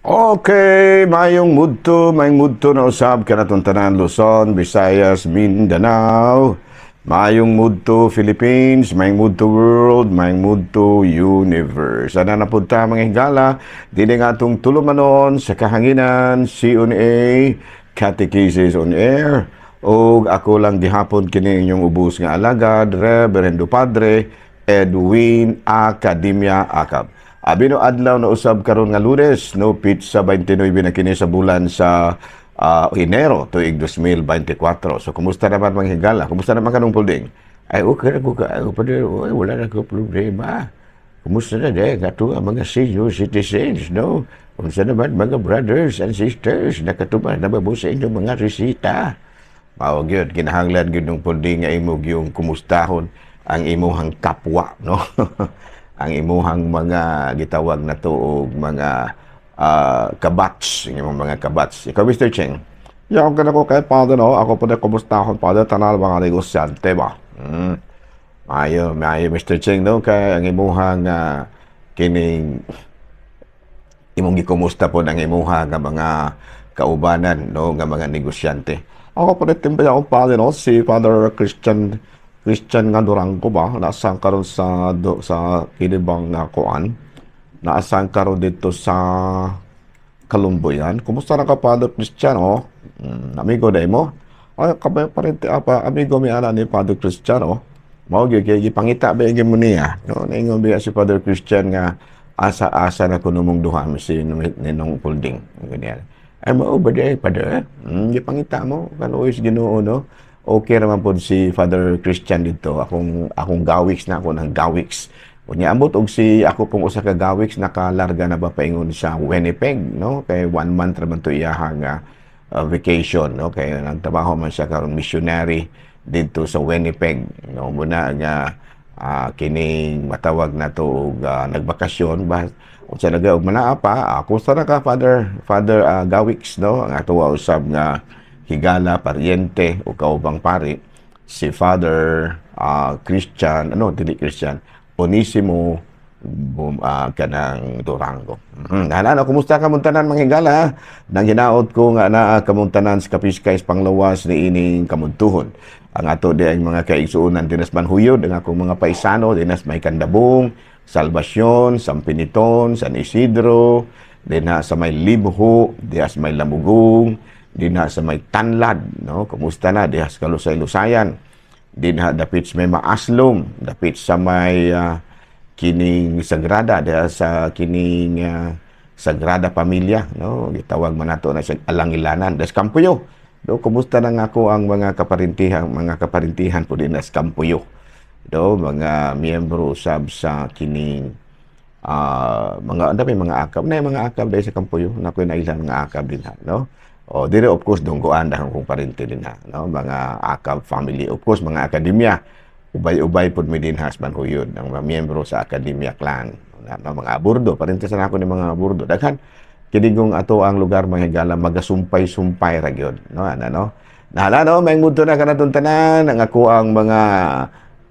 Okay, mayong mudto na usab kanatong tanan, Luzon, Visayas, Mindanao. Mayong mudto Philippines, mayong mudto world, mayong mudto universe. Ana na pud ta, mga higala, dili nga atong tulumanon sa kahanginan, CONA, Catechesis on Air. Og ako lang gihapon kini inyong ubos nga alagad, Reverendo Padre Edwin Academia Acab. Abi no adlaw na usab karon nga Lunes, no, petsa 29 na kini sa bulan sa Enero tuig 2024. So kumusta naman, mga higala? Kumusta naman kanong Pulding? Ay, okay ra ko ka, padre, oy, wala na ko problema. Kumusta na de kato ang mga senior citizens, no? Unsa naman mga brothers and sisters, nakatuman na ba mo sa inyong mga resita? Mao gyud, kinahanglan gyud ng Pulding nga imo yung kumustahon ang imuhang kapwa, no? Ang imuhang mga gitawag na to og mga ka-batch, ang imong mga ka-batch. Ikaw, Mr. Cheng? Ya, okay na ko kay Father, no? Ako po na kumustahon, Father, tanan mga negosyante ba? Maayo, maayo, Mr. Cheng, no? Kay ang imuhang kining imong gikumusta po ang imuha nga mga kaubanan, no, nga mga negosyante. Ako po na timbay akong Father, no? Si Father Christian Christian nga Durango ba? Nasaan karon sa kinibang nga kuan? Naasaan karon dito sa Kalumbuyan? Kumusta na ka, Father Christian, oh? Amigo day mo? Ay, kabay parente apa, amigo mi ana ni Father Christian, oh. Mao gyud kay gipangita ba gyud mo niya, no? Naingon biya si Father Christian nga asa-asa na kuno mong duha si Ninong Pulding. Ganyan. Ay, mao ba day, Father? Gipangita mo kanuoy sa Ginoo, no? Okay ra man pod si Father Christian dito. Akong gawiks na ako ng gawiks. Unya ambot og si ako pong usa ka gawiks nakalarga na ba paingon sa Winnipeg, no? Kay one month ra man to iyaha nga vacation, no? Kay nagtrabaho man siya karon, missionary didto sa Winnipeg, no? Muna nga kining matawag na to og nagbakasyon ba unsa naga og manaa pa. Kumusta na ka, Father Gawiks, no? Ang ato usab nga higala, paryente o kaubang pari, si Father Christian, ano, dili Christian, Onisimo bum, kanang Durango. Hala, kumusta ka tanan, mga higala? Nang hinaot ko nga naa kamong tanan sa kapiskay sa panglawas ni ining kamuntuhon. Ang ato di ang mga kaigsuonan dinas Manhuyod, ang akong mga paisano dinas may Kandabong, Salvacion, Sampiniton, San Isidro, dinha sa may Libho, diha sa may Lamugong, dinha sa may Tanlad, no? Kumusta na diha sa Kalusay-Lusayan? Dinha dapit sa may Maaslom, dapit sa may kining Sagrada, diha sa kining Sagrada Familia, no? Gitawag man nato na sa Alangilanan, des Kampuyo. Do, kumusta na nga ako ang mga kaparintihan po din sa Kampuyo. Do, mga miyembro usab sa kining mga ano may mga akab na yung mga akab dahil sa Kampuyo na ko na ilang mga akab din ha, no? O dire, of course, dunggoan dahil kong parente din ha, no? Mga akab family, of course, mga akademya, ubay-ubay pud mi din has Manhuyod, ang mga miyembro sa Akademya clan na, no, mga aburdo, parente sa nako ni mga aburdo, daghan kinigong ato ang lugar, mga higala, magasumpay-sumpay ra gyud, no? Ana, no, nahala, no, may mudto na kanatong tanan, ang ako ang mga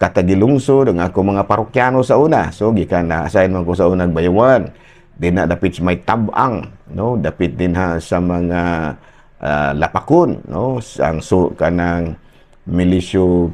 katagilungsod, ang ako mga parokyano sa una. So gikan na assign man ko sa unang Bayawan. Din na dapit sa may Tabang, no? Dapit din ha sa mga Lapakon, no? Ang so kanang Milisyo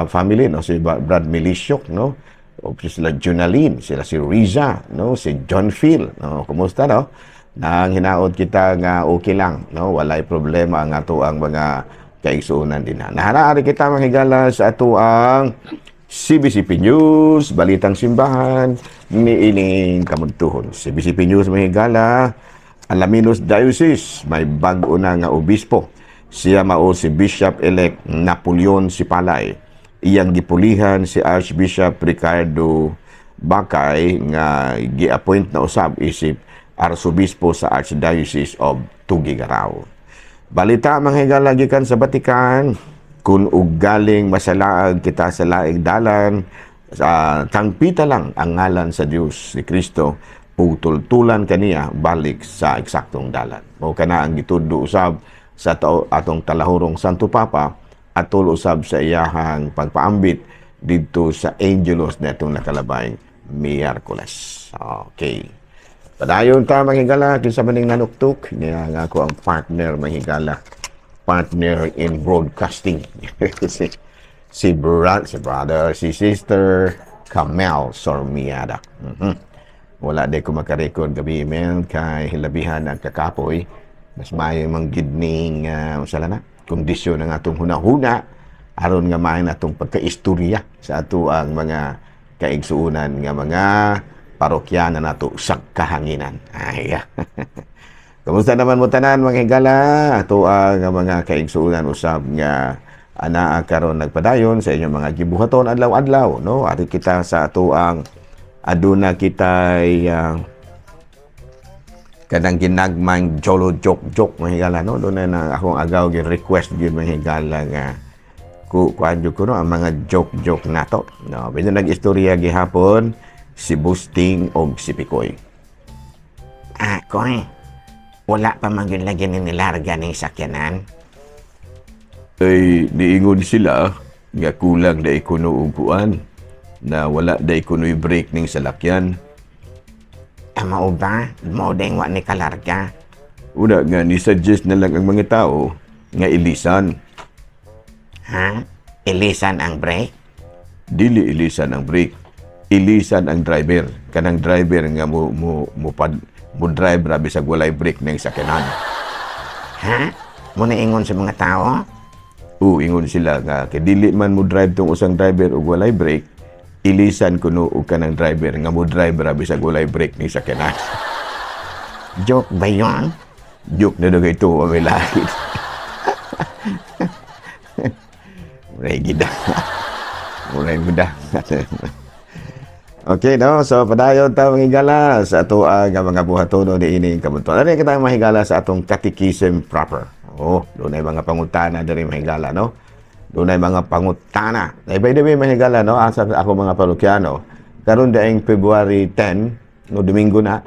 family, no? Si Brad Milisyo, no? O sila Junalin, sila si Riza, no? Si John Phil, no? Kumusta, no? Nang hinaot kita nga okay lang, no? Walay problema ang ato ang mga kaigsuonan din ha. Nahanaari kita, mga higala, sa ato ang CBCP News, Balitang Simbahan, ni ining kamuntuhon. CBCP News, mga higala, Alaminos Diocese, may bag-o na nga obispo. Siya mao si Bishop-elect Napoleon Sipalay. Iyang gipulihan si Archbishop Ricardo Bakay nga gi-appoint na usab isip Arsobispo sa Archdiocese of Tuguegarao. Balita, mga higala, gikan sa Vatican, kung ugaling masalaag kita sa laing dalan, sa tangpita lang ang ngalan sa Dios ni Kristo, pugtultulan kaniya balik sa eksaktong dalan. Mao kana ang gitudlo usab sa atong talahurong Santo Papa atol usab sa iyahang pagpaambit didto sa Angelus na itong nakalabay Miyerkules. Okay. Padayon ta, mga higala, kinsa maning nanuktok, niya nga ako ang partner, mga higala. Partner in broadcasting. Si brother, si Sister Camel Sormiada. Wala di ko makarecord gabi email kay hilabihan ang kakapoy. Mas maayo mang gidning sala na kondisyon ng atong hunahuna aron nga maayo na atong pagkaistorya sa ato ang mga kaigsuonan nga mga parokyana nato sa kahanginan. Ay. Kumusta naman mo tanan, mga higala? Ato ang mga kaigsuonan usab nga anaa karon nagpadayon sa inyong mga gibuhaton adlaw-adlaw, no? Ari kita sa ato ang aduna kitay kanang ginagmang jolo joke joke, mga higala, no? Doon na akong agaw gi request gyud, mga higala, nga ku kuan jud ko, no, ang mga joke joke nato, no? Bisan nag-istorya gihapon si Busting og si Pikoy. Ah, Koy, wala pa man yun lagi ni nilarga ning sakyanan. Ay, niingon sila nga kulang na kuno og kuan na wala day kuno'y brake ning salakyan. Ah, mao ba? Mao ding wa ni kalarga. Una nga ni-suggest na lang ang mga tao nga ilisan. Ha? Ilisan ang brake? Dili ilisan ang brake. Ilisan ang driver. Kanang driver nga mo drive ra bisag walay brake ning sakyanan. Ha? Muna ingon sa mga tao? O ingon sila nga kay dili man mo drive tong usang driver og walay brake, ilisan kuno og kanang driver nga mo drive ra bisag walay brake ning sakyanan. Joke ba yun? Joke na daw ito, may lahit. Muray gida. Muray gida. Okay, no? So, padayon ta, mga higala, sa ato ang mga buhatono ni ining kabuntuan. Ano kita, mga higala, sa atong catechism proper. Oh, doon ay mga pangutana diri, mga higala, no? Doon ay mga pangutana. Ay, by the way, mga higala, no? Asa ako mga parokyano, karon daing February 10, no, Domingo na,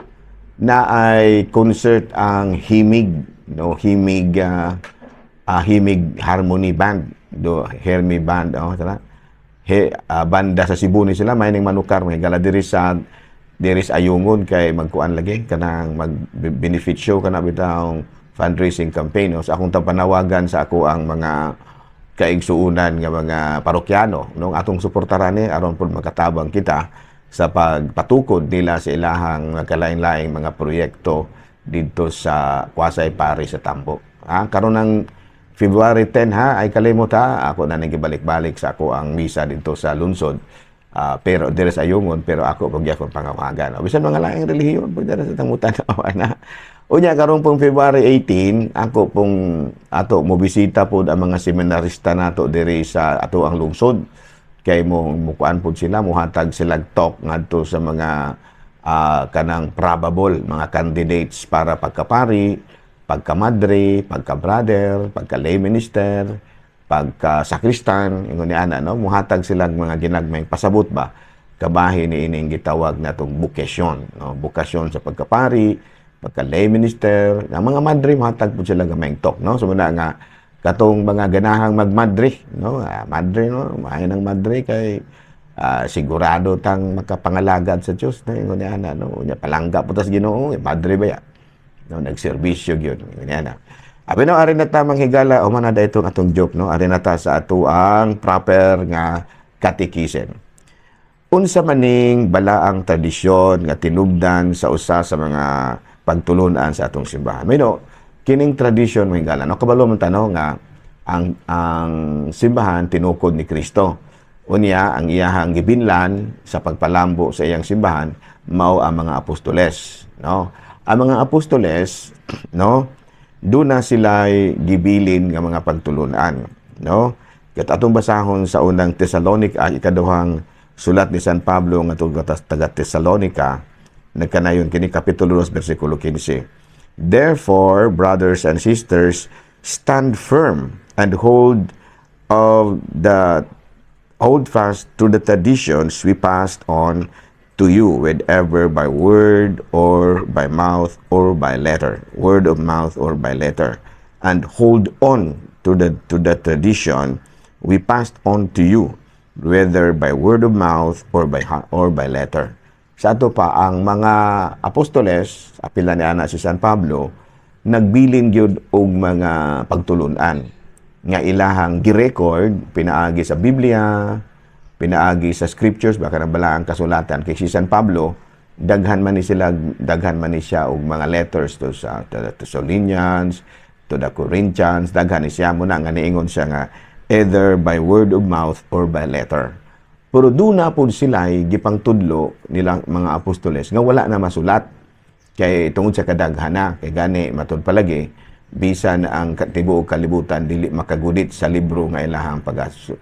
na ay concert ang Himig, no, Himig Himig Harmony Band, do Hermi Band, oh, tara. He, banda sa Cebu ni sila, may ning manukar, mga higala, diri sa Ayungon kay magkuan lagi kanang mag benefit show kana bitawng fundraising campaign, no? Sa akong panawagan sa ako ang mga kaigsuunan nga mga parokyano, no, atong suportaran ni aron pud makatabang kita sa pagpatukod nila sa ilahang kalain-laing mga proyekto didto sa Kwasay Parish sa Tambo. Ha, karon ng February 10 ha, ay kalimot ha, ako na nang gibalik-balik sa ako ang misa didto sa lungsod. Pero diri sa Ayungon, pero ako pag akong pangawagan. O, bisan mga laing relihiyon pag diri sa tangutan na. Unya karon pong February 18, ako pong ato mo bisita pod ang mga seminarista nato diri sa ato ang lungsod kay mo mukuan pod sila, muhatag sila talk ngadto sa mga kanang probable mga candidates para pagkapari, pagkamadre, pagka-brother, pagka-lay minister, pagka-sakristan, ingon ni ana, no, muhatag silang mga ginagmayng pasabot ba kabahin ni ining gitawag natong bokasyon, no, bokasyon sa pagkapari, pagka-lay minister, ang mga madre muhatag pud sila gamayng talk, no? So muna nga katong mga ganahang magmadre, no, madre, no, maayo ng madre kay sigurado tang makapangalagad sa Dios na, ingon ni ana, no? Unya palangga po tas Ginoo, eh, madre ba ya, no, nagserbisyo gyud, ingon ni ana. Abi no, ari na ta, mga higala, human na itong atong joke, no? Ari na ta sa ato ang proper nga catechism. Unsa maning balaang tradisyon nga tinubdan sa usa sa mga pagtulunan sa atong simbahan? May no, kining tradisyon, mga higala, no, kabalo man ta, no, nga ang simbahan tinukod ni Kristo. Unya ang iyahang gibinlan sa pagpalambo sa iyang simbahan mao ang mga apostoles, no? Ang mga apostoles, no, doon na sila gibilin nga mga pagtulunan, no? Kat atong basahon sa Unang Tesalonica, Ikaduhang sulat ni San Pablo nga taga Tesalonica, nagkanayon kini kapitulo 2 bersikulo 15. "Therefore, brothers and sisters, stand firm and hold fast to the traditions we passed on to you, whether by word or by mouth or by letter, word of mouth or by letter, and hold on to the tradition we passed on to you, whether by word of mouth or by letter." Sa ato pa ang mga apostoles, apil na ni ana si San Pablo, nagbilin gyud og mga pagtulunan nga ilahang gi-record pinaagi sa Biblia, pinaagi sa scriptures baka na bala ang kasulatan, kay si San Pablo daghan man ni siya og mga letters to the Thessalonians, to the Corinthians, daghan ni siya. Muna nga niingon siya nga either by word of mouth or by letter. Pero duna pud sila ay gipangtudlo nilang mga apostoles nga wala na masulat kay tungod sa kadaghana. Kay gani matud palagi, bisan ang tibuok kalibutan dili makagudit sa libro nga ilahang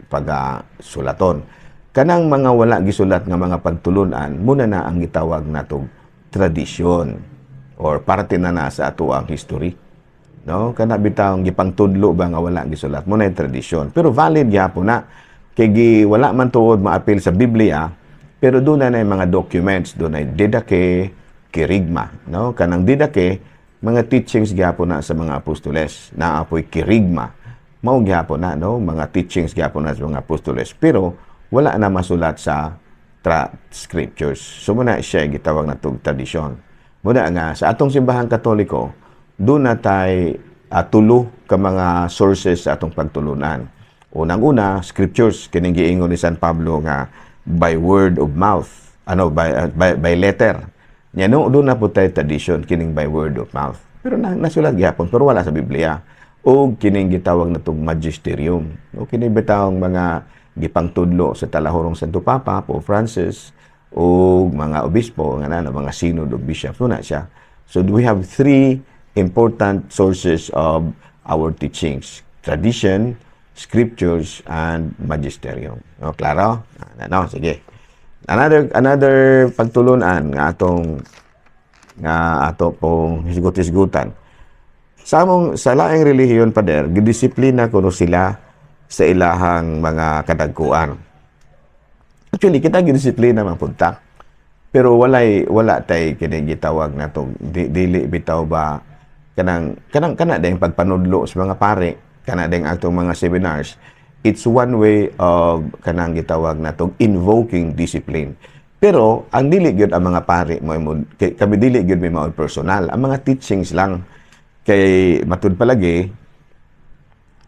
pagasulaton. Kanang mga wala gisulat nga mga pagtulunan, muna na ang gitawag natog tradisyon or parte na na sa ato ang history, no? Kana bitawng gipangtudlo ba nga wala gisulat mo na yung tradisyon, pero valid gyapon na kay gi wala man tuod maapil sa Biblia, pero duna na yung mga documents. Duna Didache, Kerigma, no? Kanang Didache, mga teachings gyapon na sa mga apostoles. Naa poy Kerigma, mao gyapon na, no? Mga teachings gyapon na sa mga apostoles, pero wala na masulat sa scriptures. So muna siya gitawag na tug tradisyon. Muna nga sa atong Simbahang Katoliko, duna tay tulo ka mga sources sa atong pagtulunan. Unang-una, scriptures, kining giingon ni San Pablo nga by word of mouth, ano, by letter. Nya no, duna po tay tradition, kining by word of mouth. Pero nasulat gihapon pero wala sa Biblia. O kining gitawag na tong magisterium. O kini bitawng mga gipangtudlo sa talahurong Santo Papa, Pope Francis, o mga obispo nga na mga synod of bishops na siya. So we have three important sources of our teachings: tradition, scriptures, and magisterium. No, klaro? Ano, sige. Another pagtulunan nga atong nga ato pong hisgot-hisgutan. Sa laing relihiyon, pader, gidisiplina kuno sila sa ilahang mga kadagkuan. Actually, kita gidisiplina man pud ta. Pero wala tay kini gitawag nato dili bitaw ba kanang kana dayong pagpanudlo sa mga pare, kana dayong atong mga seminars. It's one way of kanang gitawag nato invoking discipline. Pero ang dili gyud ang mga pare mo kami, dili gyud may mao personal. Ang mga teachings lang, kay matud palagi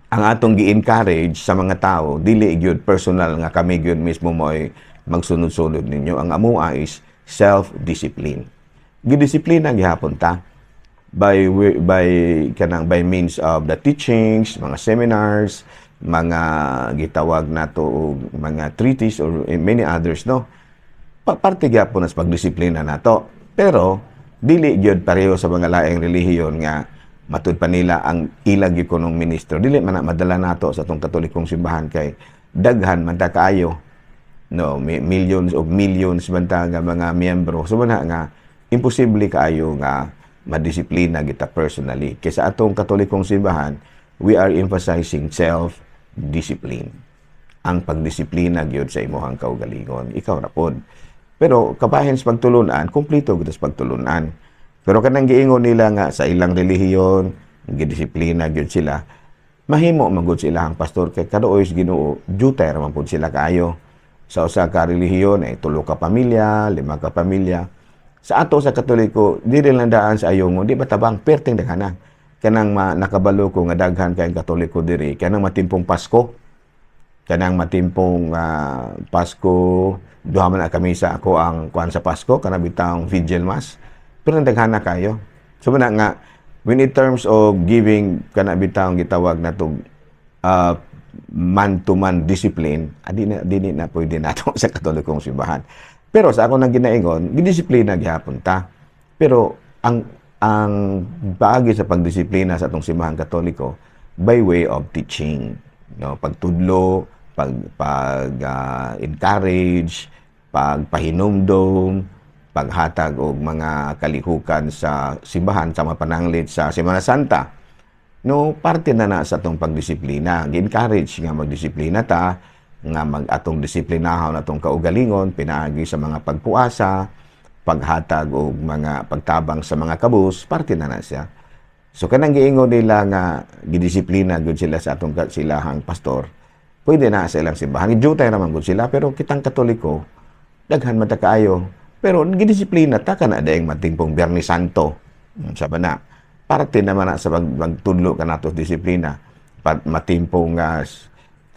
ang atong gi-encourage sa mga tao, dili gyud personal nga kami gyud mismo mo'y magsunod-sunod ninyo. Ang amoa is self-discipline. Gidisiplina gihapon ta by kanang by means of the teachings, mga seminars, mga gitawag nato og mga treaties or many others, no? Parte gyapon na sa pagdisiplina nato. Pero dili gyud pareho sa mga laing relihiyon nga matud pa nila ang ilang gyud kunong ministro. Dili man na madala nato sa atong Katolikong simbahan kay daghan man ta kaayo. No, millions of millions man ta nga mga miyembro. So man nga imposible kaayo nga madisiplina kita personally. Kay sa atong Katolikong simbahan, we are emphasizing self-discipline. Ang pagdisiplina gyud sa imong kaugalingon, ikaw ra pod. Pero kabahin sa pagtulunan, kumpleto gyud sa pagtulunan. Pero kanang giingon nila nga sa ilang relihiyon, gidisiplina gyud sila, mahimo man gud sila ang pastor kay kaduoy sa Ginoo, jutay ra man pud sila kaayo. Sa usa ka relihiyon ay tulo ka pamilya, lima ka pamilya. Sa ato sa Katoliko, diri lang daan sa Ayungon, di ba tabang perting daghana. Kanang nakabalo ko nga daghan kay Katoliko diri, kanang matimpong Pasko. Kanang matimpong Pasko, duha man na kami sa ako ang kuan sa Pasko, kanang bitawng vigil mass. Pero daghan na kayo. So muna nga when in terms of giving kana bitawng gitawag nato man-to-man discipline, adi na dili na pwede nato sa Katolikong simbahan. Pero sa ako nang ginaingon, gidisiplina gihapon ta. Pero ang paagi sa pagdisiplina sa atong Simbahang Katoliko by way of teaching, no? Pagtudlo, pag pag encourage, pagpahinumdom, paghatag og mga kalihukan sa simbahan sa mga pananglit sa Semana Santa. No, parte na na sa atong pagdisiplina. Gi-encourage nga magdisiplina ta, nga mag atong disiplinahon atong kaugalingon pinaagi sa mga pagpuasa, paghatag og mga pagtabang sa mga kabus, parte na na siya. So kanang giingon nila nga gidisiplina gud sila sa atong silahang pastor, pwede na sa ilang simbahan. Jutay naman gud sila, pero kitang Katoliko, daghan man ta kaayo. Pero gidisiplina ta kana dayang matimpong Biyernes Santo. Sa na. Parte naman na sa magtudlo ka nato disiplina. Matimpong nga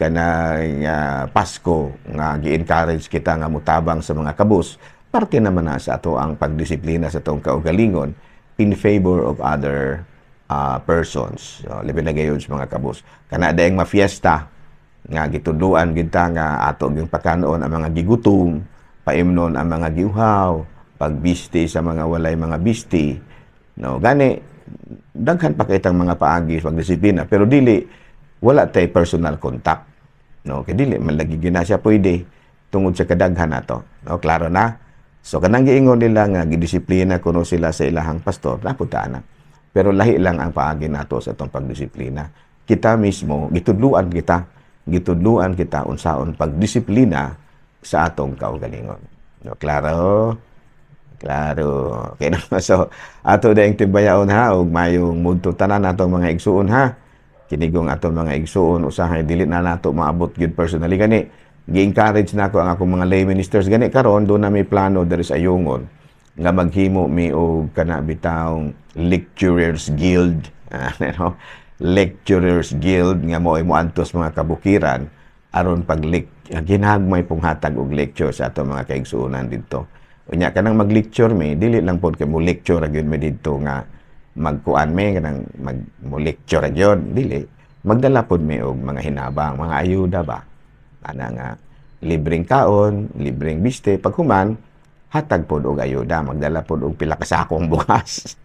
kana nga Pasko nga gi-encourage kita nga mutabang sa mga kabus. Parte naman na sa ato ang pagdisiplina sa atong kaugalingon in favor of other persons. So, labi na gayon sa mga kabus. Kana dayang mafiesta nga gitudluan kita nga ato gyung pakanon ang mga gigutom, paimnon ang mga giuhaw, pagbisti sa mga walay mga bisti. No, gani daghan pa kitang mga paagi sa pagdisiplina, pero dili wala tay personal contact. No, kay dili man lagi gyud na siya pwede tungod sa kadaghan nato. No, klaro na. So kanang giingon nila nga gidisiplina kuno sila sa ilahang pastor, napunta na. Pero lahi lang ang paagi nato sa atong pagdisiplina. Kita mismo gitudluan kita unsaon pagdisiplina sa atong kaugalingon. No, klaro? Klaro. Okay na. So, ato dayong timbayaon ha, ug mayong mudto tanan atong mga igsuon ha. Kinigong atong mga igsuon, usahay dili na nato maabot gyud personally gani. Gi-encourage nako ang akong mga lay ministers gani karon do na may plano diri sa Ayungon nga maghimo mi og kana bitawng Lecturers Guild. Ano? Lecturers Guild nga mo moadto mga kabukiran aron pag ginagmay pong hatag og lecture sa atong mga kaigsuonan didto. Unya kanang mag-lecture mi, dili lang pod kay mo lecture ra gyud mi didto nga magkuan mi kanang mag mo lecture ra gyud, dili. Magdala pod mi og mga hinabang, mga ayuda ba. Ana nga libreng kaon, libreng biste, paghuman hatag pod og ayuda, magdala pod og pila ka sakong bugas.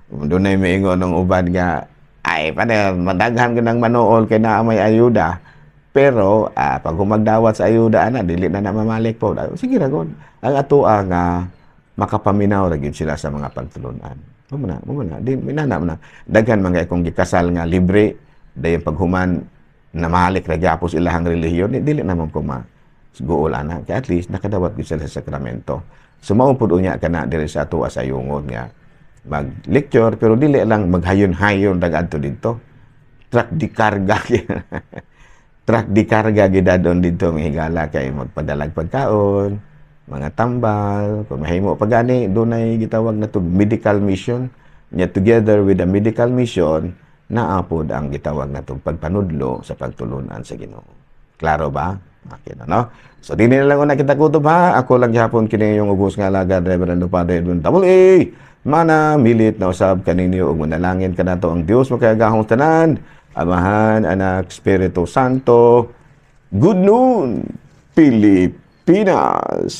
Dunay miingon ng uban nga ay paner madaghan ka ng manuol kay naa may ayuda. Pero pag humagdawat sa ayuda ana, dili na na mamalik po. Sige ra gud. Ang atoa nga makapaminaw ra gyud sila sa mga pagtulunan. Mao na, mao na, di minana man na. Daghan man kay kung gikasal nga libre, dayon paghuman namalik ra gyapon ilahang relihiyon, di, dili naman ko ma guol ana. Kaya at least nakadawat gyud sila sa sakramento. So mao pud unya kana diri sa atoa sa Ayungon nga mag-lecture, pero dili lang maghayon-hayon dag adto didto. Truck di karga, truck di karga gidadon didto mga higala kay magpadalag pagkaon, mga tambal, kung mahimo pa gani dunay gitawag na to medical mission. Nya together with the medical mission, naa pod ang gitawag na to pagpanudlo sa pagtulunan sa Ginoo. Klaro ba? Okay na, no? So, dini na lang una kita kutob ha. Ako lang gihapon kini yung ubos nga alagad, Reverendo Padre Edwin Double A. Mana, milit na usab kaninyo ug manalangin kanato ang Dios makagagahom tanan. Amahan, Anak, Espiritu Santo. Good noon, Pilipinas!